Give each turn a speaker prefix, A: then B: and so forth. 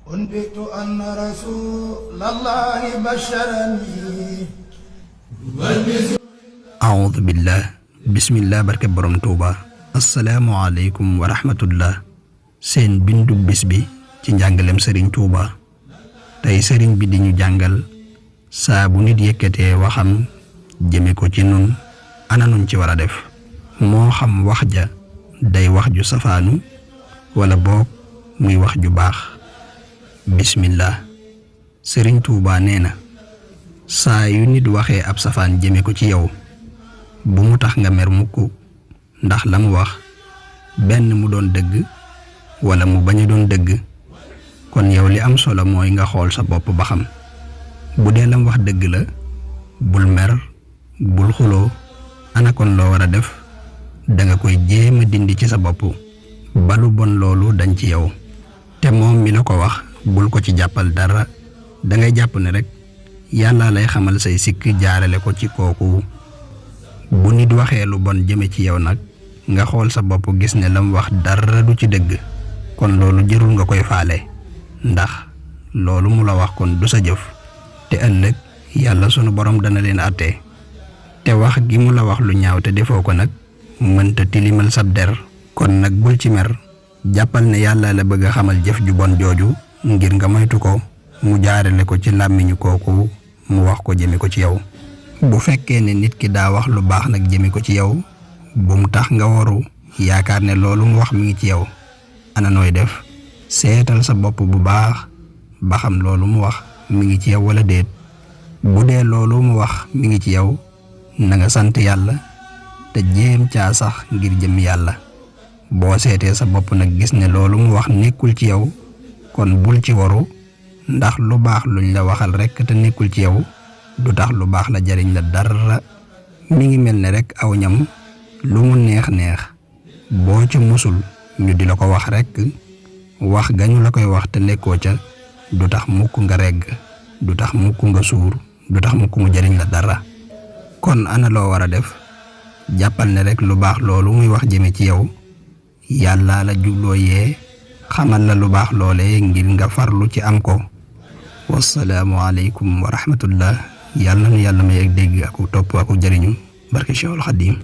A: أنبئت أن رسول الله بشرني
B: أعوذ بالله بسم الله barke borom Tuuba assalaamu aleykum wa rahmatullah seen bindu bis bi ci njàngalem sëriñ Tuuba tey sëriñ bi di ñu jàngal saa bu nit yëkkatee waxam jëme ko ci nun ana nuñ ci war a def moo xam wax ja day wax ju safaanu wala boog muy wax ju baax bismillah sëriñ Tuuba nee na saa yu nit waxee ab safaan jëme ko ci yow bu mu tax nga mer mukk ndax la mu wax benn mu doon dëgg wala mu bañ a doon dëgg kon yow li am solo mooy nga xool sa bopp ba xam bu dee lam wax dëgg la bul mer bul xuloo ana kon loo war a def danga koy jéem a dindi ci sa bopp ba lu bon loolu dañ ci yow te moom mi la ko wax bul ko ci jàppal dara dangay jàpp ne rek yàlla lay xamal say sikk jaarale ko ci kooku bu nit waxee lu bon jëme ci yow nag nga xool sa bopp gis ne lam wax dara du ci dëgg kon loolu jërul nga koy faale ndax loolu mu la wax kon du sa jëf te ëllëg yàlla sunu borom dana leen àtte te wax gi mu la wax lu ñaaw te defoo ko nag mënta tilimal sab der kon nag bul ci mer jàppal ne yàlla la bëgg a xamal jëf ju bon jooju ngir nga moytu ko mu jaarale ko ci làmmiñu kooku mu wax ko jëme ko ci yow bu fekkee ne nit ki daa wax lu baax nag jëme ko ci yow bu mu tax nga waru yaakaar ne loolu mu wax mi ngi ci yow ana nooy def seetal sa bopp bu baax ba xam loolu mu wax mi ngi ci yow wala déet bu dee loolu mu wax mi ngi ci yow na nga sant yàlla te jéem caa sax ngir jëm yàlla boo seetee sa bopp nag gis ne loolu mu wax nekkul ci yow kon bul ci waru ndax lu baax luñ la waxal rekk te nekkul ci yow du tax lu baax la jariñ la dara mi ngi mel ne rekk aw ñam lu mu neex neex boo ci musul ñu di la ko wax rekk wax gañu la koy wax te nekkoo ca du tax mukk nga regg du tax mukk nga suur du tax mukk mu jariñ la dara kon ana loo war a def jàppal ne rekk lu baax loolu muy wax jëme ci yow yàlla la jubloo yee xamal la lu baax loole ngir nga farlu ci am ko wassalaamu aleykum wa rahmatullah yàlla na nu yàlla may ak dégg ak topp ak jëriñu barke Cheikhul Xadim